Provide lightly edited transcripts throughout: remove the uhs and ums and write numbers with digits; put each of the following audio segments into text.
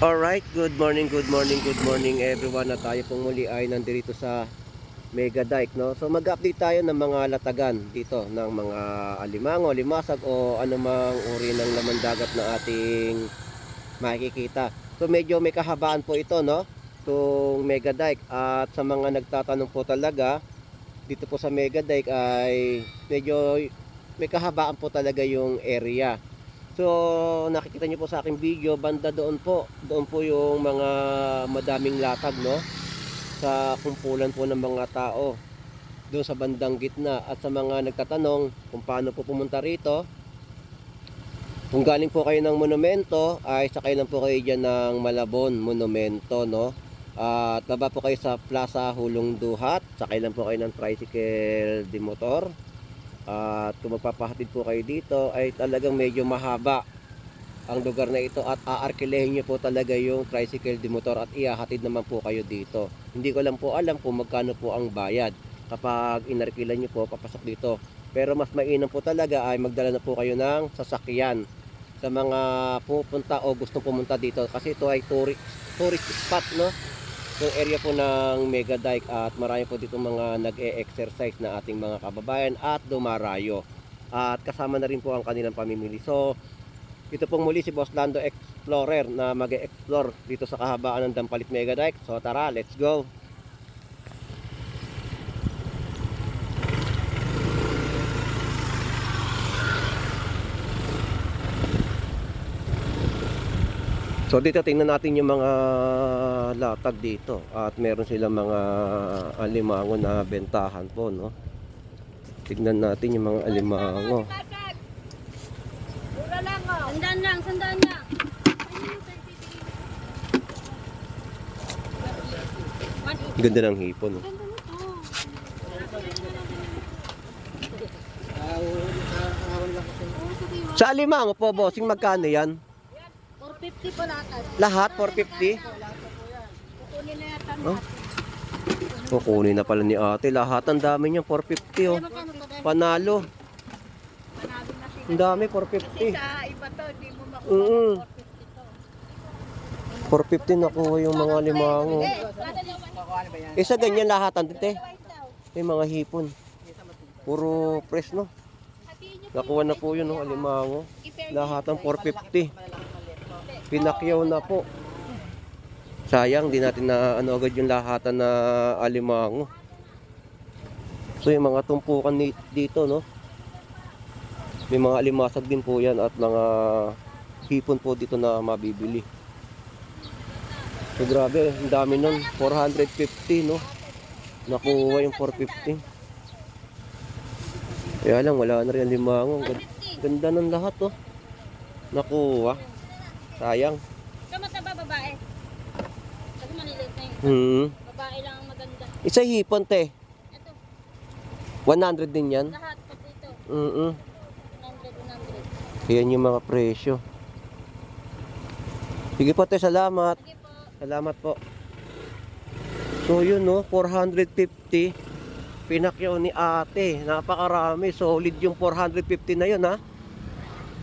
Alright, good morning, good morning, good morning everyone. At tayo pong muli ay nandito sa Mega Dike, no? So mag-update tayo ng mga latagan dito ng mga alimango, limasag o anumang uri ng laman dagat na ating makikita. So medyo may kahabaan po ito, no? Itong Mega Dike. At sa mga nagtatanong po talaga, dito po sa Mega Dike ay medyo may kahabaan po talaga yung area. So nakikita niyo po sa aking video, banda doon po yung mga madaming latag, no, sa kumpulan po ng mga tao doon sa bandang gitna. At sa mga nagtatanong kung paano po pumunta rito, kung galing po kayo ng monumento ay sakay lang po kayo dyan ng Malabon monumento, no, at baba po kayo sa Plaza Hulong Duhat, sakay lang po kayo ng tricycle de motor. At kung magpapahatid po kayo dito ay talagang medyo mahaba ang lugar na ito at aarkilehin nyo po talaga yung tricycle de motor at ihahatid naman po kayo dito. Hindi ko lang po alam kung magkano po ang bayad kapag inarkilan nyo po papasok dito. Pero mas mainam po talaga ay magdala na po kayo ng sasakyan sa mga pupunta o gustong pumunta dito, kasi ito ay tourist spot, no? Yung area po ng Mega Dike, at marami po dito mga nag-e-exercise na ating mga kababayan at dumarayo. At kasama na rin po ang kanilang pamimili. So, ito pong muli si Boss Lando Explorer na mag-e-explore dito sa kahabaan ng Dampalit Mega Dike. So, tara, let's go! So dito tingnan natin yung mga latag dito, at meron silang mga alimango na bentahan po, no. Tingnan natin yung mga alimango. Mura lang oh. Sandaan lang, sandaan lang. Ganda ng hipon, no? Sa alimango po, bossing, magkano yan? 450 po lahat. Lahat 450? Kukunin na yata Oh? Kukunin na pala ni ate. Lahat ang dami niyan 450, oh. Panalo. Ang dami, 450. Sa iba to, di mo makuha 450 nakuha yung mga limango. Isa ganyan lahat, tite. May mga hipon. Puro fresh, no? Nakuha na po yun, no, alimango. Lahat ang 450. Pinakyaw na po. Sayang, di natin na ano agad yung lahatan na alimango. So yung mga tumpukan dito, no, may mga alimasag din po yan at mga hipon po dito na mabibili. So grabe, ang dami nun. 450, no, nakuha yung 450. Kaya lang, wala na rin alimango. Ganda ng lahat, oh, nakuha. Sayang. Kamataba babae. Kasi maliliit na yung babae lang ang maganda. Isa hipon, te. Ito, 100 din yan. lahat po dito. 100. 100. Yan yung mga presyo. Sige po, te, salamat. Sige po. Salamat po. So yun, no, 450. Pinakyaw ni ate. Napakarami. Solid yung 450 na yun, ha.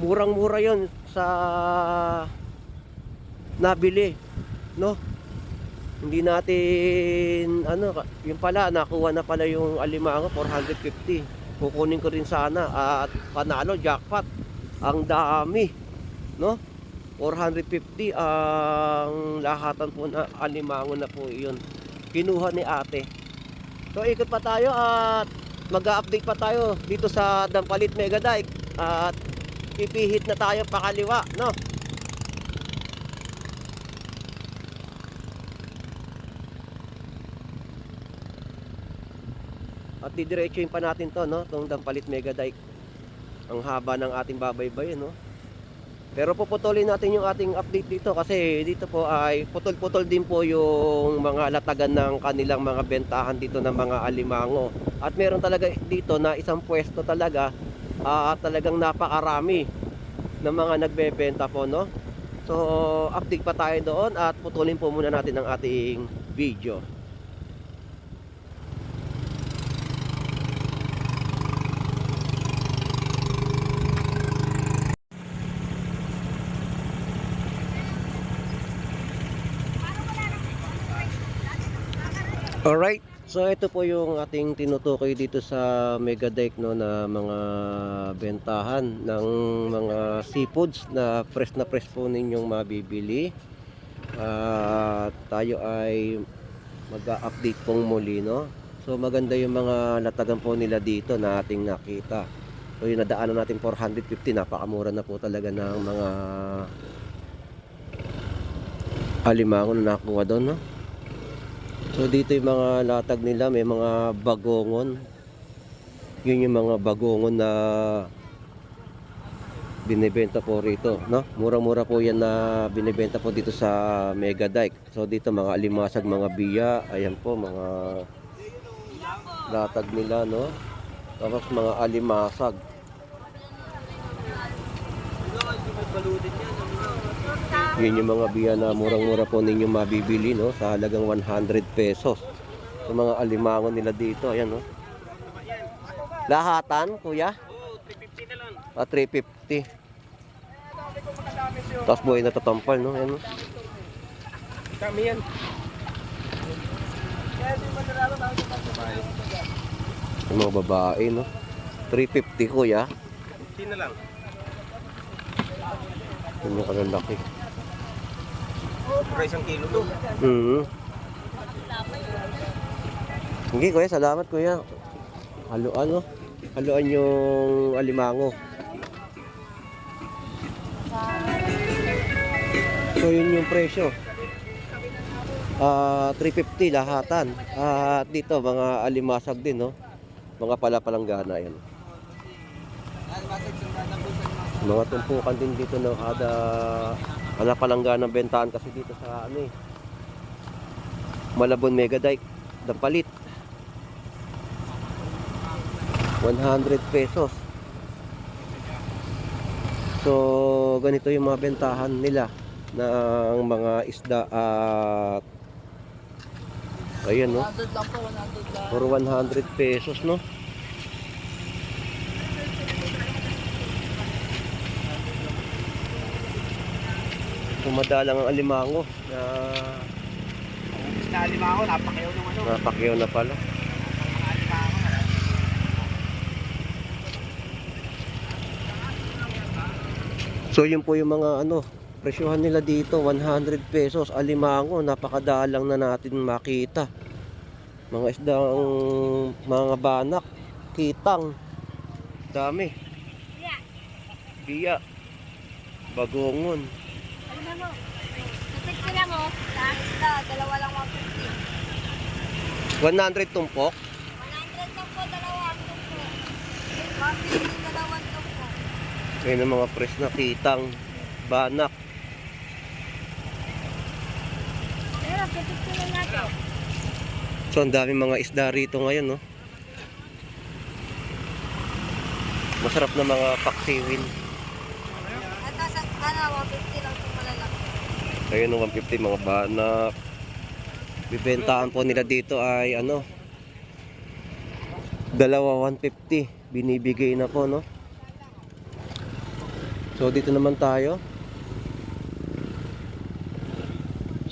Murang-mura yun sa nabili, no. Hindi natin ano, yung pala nakuha na pala yung alimango 450. Kukunin ko rin sana at panalo, jackpot. Ang dami, no. 450 ang lahatan po na alimango na po yun. Kinuha ni ate. So ikot pa tayo at mag-update pa tayo dito sa Dampalit Mega Dike, at pipihit na tayo pakaliwa, no. At didiretsuhin pa natin to, no, tong Dampalit Mega Dike. Ang haba ng ating babaybayin, no. Pero puputulin natin yung ating update dito kasi dito po ay putol-putol din po yung mga latagan ng kanilang mga bentahan dito ng mga alimango. At meron talaga dito na isang pwesto talaga, at talagang napakarami ng mga nagbebenta po, no. So update pa tayo doon at putulin po muna natin ang ating video. Alright, so ito po yung ating tinutukoy dito sa Mega Dike, no, na mga bentahan ng mga seafoods na fresh po ninyong mabibili. Tayo ay mag-update pong muli, no. So maganda yung mga latagan po nila dito na ating nakita. So yung nadaanan natin 450, napakamura na po talaga ng mga alimango na nakuha doon, no. So dito yung mga latag nila, may mga bagongon. Yun yung mga bagongon na binibenta po rito, no? Murang-mura po yan na binibenta po dito sa Mega Dike. So dito mga alimasag, mga biya, ayan po mga latag nila, no? Tapos mga alimasag. Yun yung mga biya na murang-mura po ninyo mabibili, no, sa halagang 100 pesos. Yung mga alimangon nila dito, ayan, no. Lahatan, kuya? Oo, 350 na lang. 350. Tapos buhay na tatampal, no, ayan, no. Kami yan. Yung mga babae, no. 350, kuya. 50 na lang. Yun yung kalalaki. Price ang kilo to. Hindi, kuya, salamat, kuya. Haluan, no. Haluan yung alimango. So yun yung presyo. 350 lahatan. At dito mga alimasag din, no. Mga palapalanggana yan. Mga tumpukan din dito ng kada palangganang bentahan kasi dito sa ano eh, Malabon Mega Dike, Dampalit. 100 pesos. So ganito yung mga bentahan nila ng mga isda at ayan, no. 100 lang po, 100 lang. For 100 pesos, no. Madalang ang alimango na Alimango, napakayaw ng ano. napakyaw na pala. So yun po yung mga ano, presyohan nila dito, 100 pesos alimango, napakadalang na natin makita. Mga isdang mga banak, kitang, dami. Biya, bagongon. Ano mo? Kapit ko lang, oh. Sa isda, dalawa lang 150. 100 tumpok. 100 lang po, dalawa ang tumpok. 150, dalawang tumpok. Ayun ang mga fresh na kitang, banak. Pero, kapit ko lang natin. So ang daming mga isda rito ngayon, no. Masarap na mga paksiwin. Ito sa ano, 150 lang itong malalaki. Ayun ang 150 mga banak. Bibentahan po nila dito ay ano, dalawa 150. Binibigay na po, no. So dito naman tayo.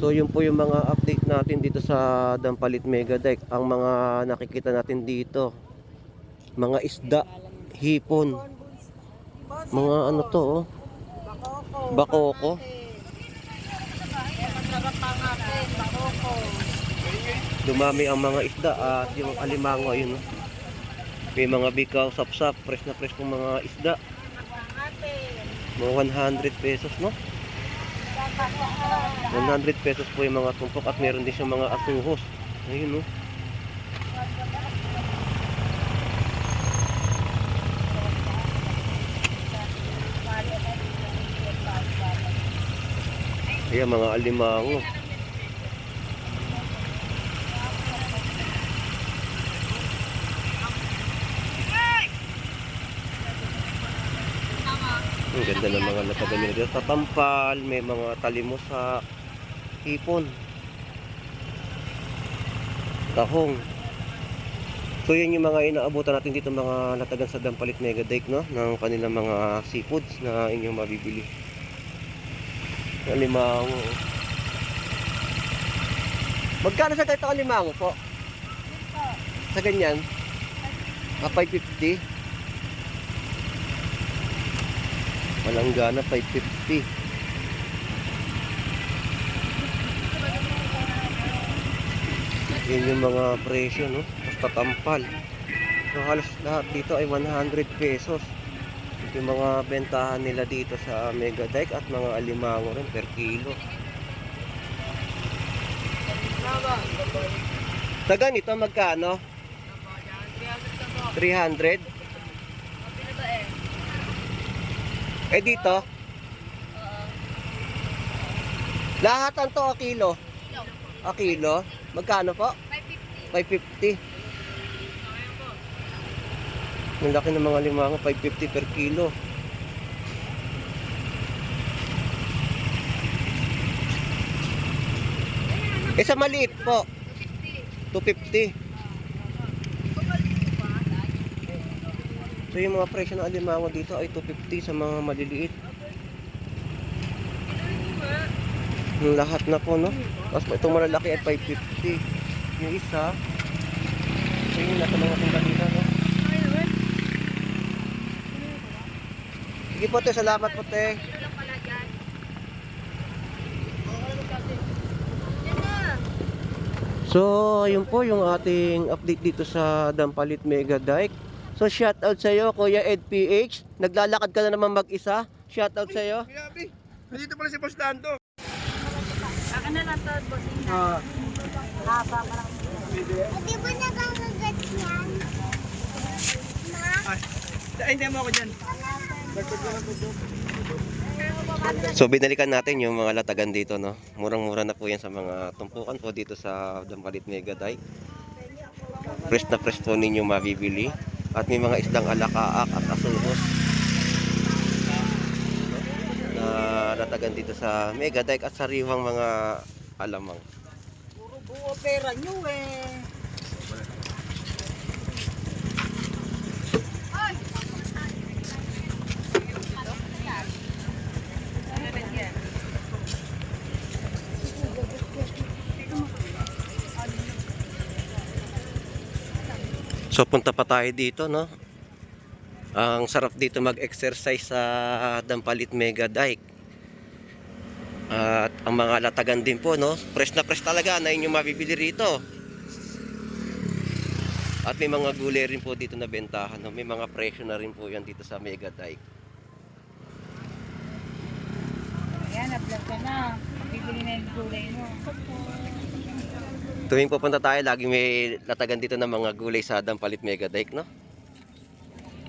So yun po yung mga update natin dito sa Dampalit Mega Dike. Ang mga nakikita natin dito, mga isda, hipon, mga ano to, oh, bakoko. Dumami ang mga isda at yung alimango, ayun, oh. May mga bikaw, sapsap, fresh na fresh pong mga isda. Mga 100 pesos, no. 100 pesos po yung mga tumpok at meron din siyang mga asuhos. Ayun, no. Ayan, mga alimango. Ang ganda ng mga latagan nila dito. Tatampal, may mga talimusak, hipon, tahong. So yan yung mga inaabutan natin dito, mga latagan sa Dampalit Mega Dike, no, ng kanilang mga seafoods na inyong mabibili. Alimango. Magkano sa ganito alimango po? Sa ganyan? 550. Malanggana 550. Yun yung mga presyo, no? Basta tampal. So halos lahat dito ay 100 pesos. Yung mga bentahan nila dito sa Mega Dike at mga alimango rin per kilo. Sa ganito magkano? 300? Eh dito? Lahatan to a kilo? A kilo? Magkano po? 550. Ang laki ng mga limango, 550 per kilo. Eh sa maliit po? 250. So yung mga presyo ng alimango dito ay 250 sa mga maliliit. Yung lahat na po, no? Tapos itong malalaki ay 550. Yung isa, so yung lahat ng mga tinda, no? Sige po, te. Salamat po, te. So, ayun po yung ating update dito sa Dampalit Mega Dike. So, shoutout sa iyo, Kuya Ed PH. Naglalakad ka na naman mag-isa. Shoutout sa iyo. Grabe. Nandito pala si Boss Dando. Akin na lang to, bossing na. Ah. Haba pa lang. Hindi ba nakakagat yan? Ma? Ay, hindi mo ako dyan. So, binalikan natin yung mga latagan dito, no? Murang-mura na po yan sa mga tumpukan po dito sa Dampalit Mega Dike. Fresh na fresh po ninyo mabibili. At may mga isdang alakaak at asuhos na latagan dito sa Mega Dike at sariwang mga alamang. Puro buo pera nyo eh. So punta pa tayo dito, no? Ang sarap dito mag-exercise sa Dampalit Mega Dike. At ang mga latagan din po, no? Fresh na fresh talaga na inyong mabibili rito. At may mga gulay rin po dito na bentahan, no? May mga presyo na rin po yan dito sa Mega Dike. Ayan, na-vlog ka na. Bibili na yung gulay mo. Tuwing pupunta tayo, laging may latagan dito ng mga gulay sa Dampalit Mega Dike, no?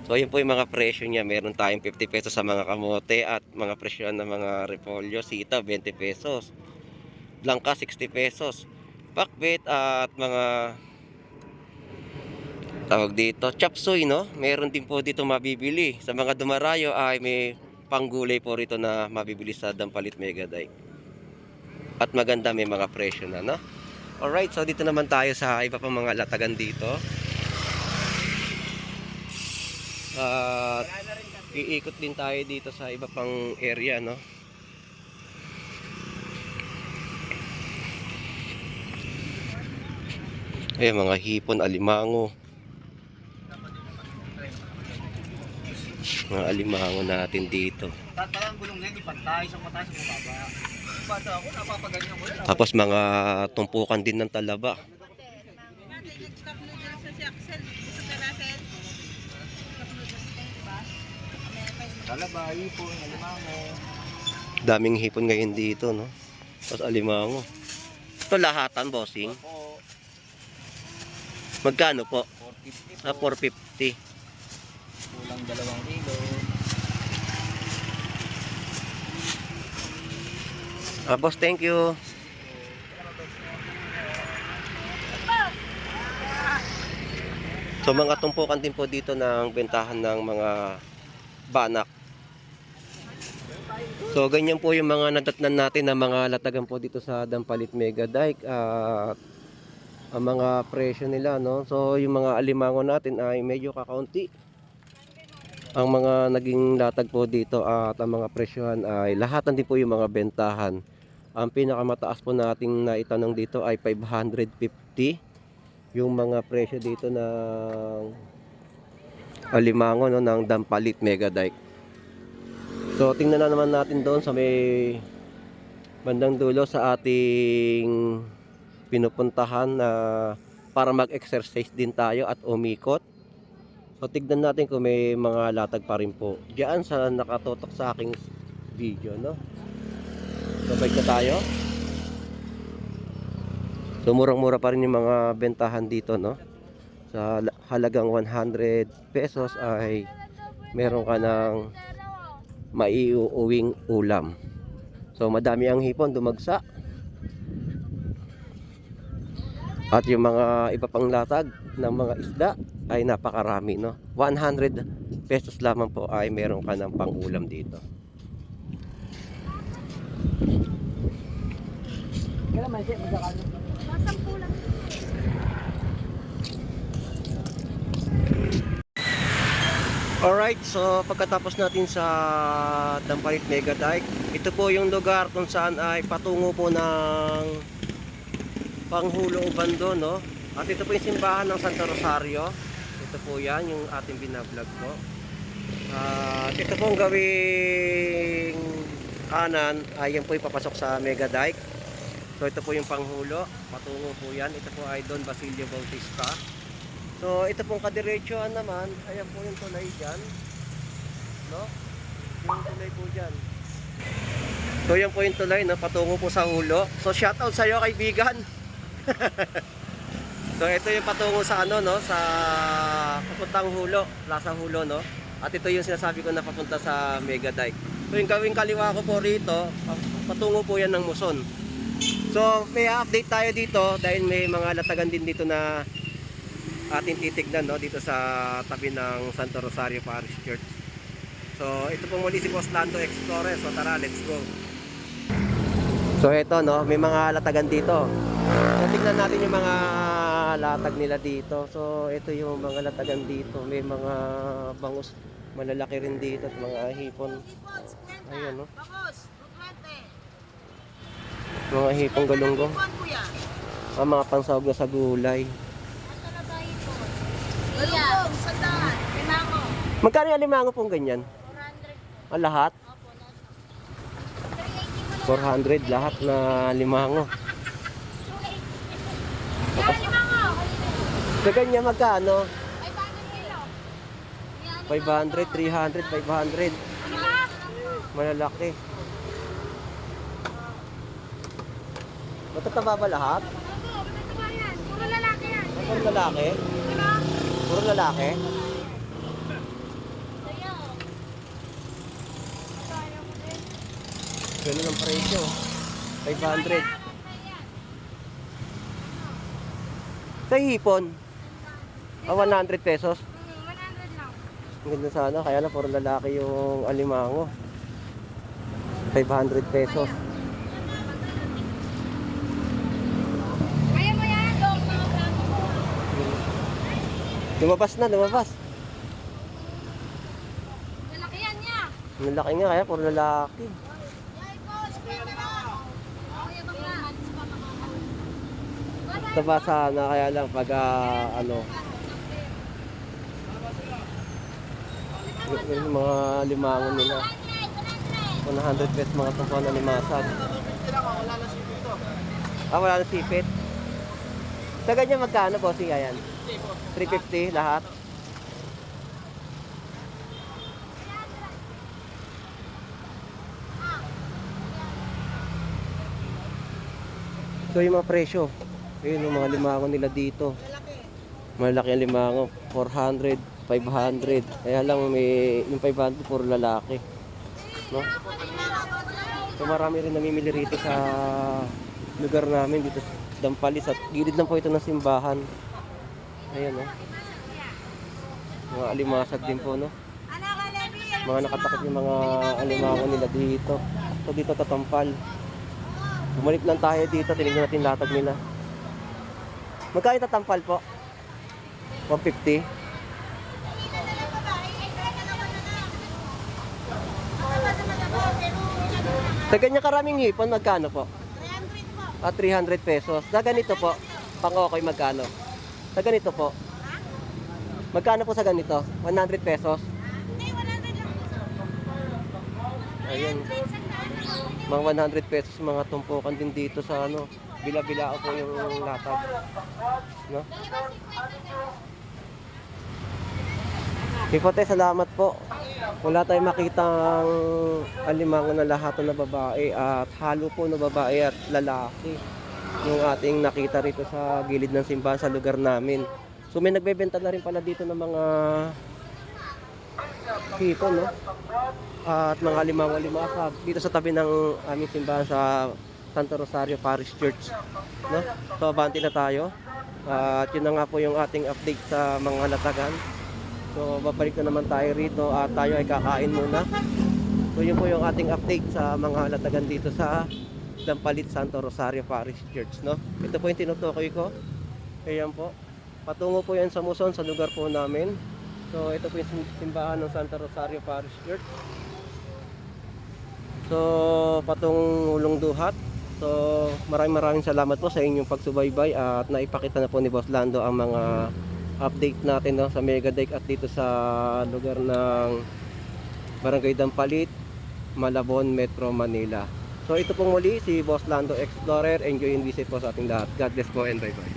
So, yun po yung mga presyo niya. Meron tayong 50 pesos sa mga kamote at mga presyo ng mga repolyo, sita, 20 pesos. Langka, 60 pesos. Pakbet at mga tawag dito, chapsuy, no? Meron din po dito mabibili. Sa mga dumarayo ay may panggulay po rito na mabibili sa Dampalit Mega Dike. At maganda, may mga presyo na, no? Alright, so dito naman tayo sa iba pang mga latagan dito. At iikot din tayo dito sa iba pang area, no? Ayan, mga hipon, alimango. Mga alimango natin dito. Parang gulong na hindi pantay sa mataas sa baba. Bata ako, napapaganyan ko yan. Tapos mga tumpukan din ng talaba. Talaba, hipon, alimango. Daming hipon ngayon dito, no? Tapos alimango. Ito lahatan, bossing. Oo, Magkano po? 450 Sa 450. kulang 2 kilo. Boss, thank you. So mga tumpukan din po dito ng bentahan ng mga banak. So ganyan po yung mga nadatnan natin na mga latagan po dito sa Dampalit Mega Dike at ang mga presyo nila, no? So yung mga alimango natin ay medyo kakaunti. Ang mga naging latag po dito at ang mga presyohan ay lahatan din po yung mga bentahan. Ang pinakamataas po nating naitanong dito ay 550. yung mga presyo dito ng alimango, no, ng Dampalit Mega Dike. So tingnan na naman natin doon sa may bandang dulo sa ating pinupuntahan na para mag-exercise din tayo at umikot. So tignan natin kung may mga latag pa rin po diyan sa nakatotok sa aking video, no. So balik na tayo. So murang-mura pa rin yung mga bentahan dito, no. Sa halagang 100 pesos ay meron ka ng maiuuwing ulam. So madami ang hipon, dumagsa. At yung mga iba pang latag ng mga isda ay napakarami, no. 100 pesos lamang po ay meron ka ng pang-ulam dito. Alright, so pagkatapos natin sa Dampalit Mega Dike, ito po yung lugar kung saan ay patungo po ng Panghulo Ubando, no? At ito po yung simbahan ng Santo Rosario. Ito po yan, yung ating binablog po. At ito po ang gawing kanan, ay yan po yung papasok sa Mega Dike. So ito po yung Panghulo, patungo po yan. Ito po ay Don Basilio Bautista. So ito pong kadiretsuhan naman, ayan po yung tulay dyan, no? Yung tulay po dyan. So yan po yung tulay, no? Patungo po sa Hulo. So shoutout sa iyo kaibigan. So ito yung patungo sa ano, no? Sa papuntang Hulo, Plaza Hulo, no? At ito yung sinasabi ko na papunta sa Mega Dike. So yung gawing kaliwa ko po rito, patungo po yan ng Muson. So may update tayo dito dahil may mga latagan din dito na ating titignan, no, dito sa tabi ng Santo Rosario Parish Church. So ito pong muli si Boss Lando Explorer. So tara, let's go. So ito, no, may mga latagan dito. So tignan natin yung mga latag nila dito. So ito yung mga latagan dito. May mga bangus malalaki rin dito at mga hipon. Ayun, no. Mga hipong galunggong. Mga pansahog na sa gulay. Galunggong, sandaan. Limango. Magkano yung alimango pong ganyan? 400. Ang lahat? Opo, 400 lahat na limango. limango. Sa ganyan magkano? 500 kilo. 500, 300, 500. Malalaki. Matataba ba lahat? Opo, mataba yan. Puro lalaki yan. Puro lalaki? Puro lalaki? Ganun ang presyo. 500. Sa hipon? 100 pesos? 100 lang. Ang ganda sana, kaya lang puro lalaki yung alimango. 500 pesos. Kaya mo yan, dog, mga plano ko. Lumabas na, lumabas. Lalaki yan niya. Ang laki nga, kaya puro lalaki. Taba sana, kaya lang pag ano, yung mga limango nila. 100 pesos mga tungkol na limasag. Wala na sipit. Sa ganyan magkano, bossing, ayan? 350 lahat. So yung mga presyo, yun yung mga limango nila dito. Malaki ang limango, 400, 500. Kaya lang may yung 500 puro lalaki, no? So marami rin namimili rito sa lugar namin dito sa Dampalis at gilid lang po ito ng simbahan. Ayan, no? Mga alimasag din po, no? Mga nakatakip yung mga alimango nila dito. So dito tatampal. Bumalik lang tayo dito, tinignan natin latag nila. Magkano tatampal po? 150. Sa ganyan karaming hipon, magkano po? 300 po. 300 pesos. Sa ganito po, pang-okay magkano? Sa ganito po. Magkano po sa ganito? 100 pesos? Hindi, 100 lang. Ayun. Mga 100 pesos mga tumpukan din dito sa ano. Bila-bila po yung latag. No? Hipote, salamat po. Wala tayong makitang alimango na lahat na babae at halo po na babae at lalaki yung ating nakita rito sa gilid ng simbahan sa lugar namin. So may nagbebenta na rin pala dito ng mga hito, no? At mga alimango-alimasag dito sa tabi ng aming simbahan sa Santo Rosario Parish Church, no? So abanti na tayo. At yun na nga po yung ating update sa mga latagan. So babalik na naman tayo rito at tayo ay kakain muna. So yun po yung ating update sa mga latagan dito sa Dampalit Santo Rosario Parish Church, no? Ito po yung tinutukoy ko. Ayan po. Patungo po yan sa Muson, sa lugar po namin. So ito po yung simbahan ng Santo Rosario Parish Church. So patungong Ulong Duhat. So maraming salamat po sa inyong pagsubaybay at naipakita na po ni Boss Lando ang mga update natin, no, sa Mega Dike at dito sa lugar ng Barangay Dampalit, Malabon, Metro Manila. So ito pong muli si Boss Lando Explorer. Enjoy and visit po sa ating lahat. God bless po and bye bye.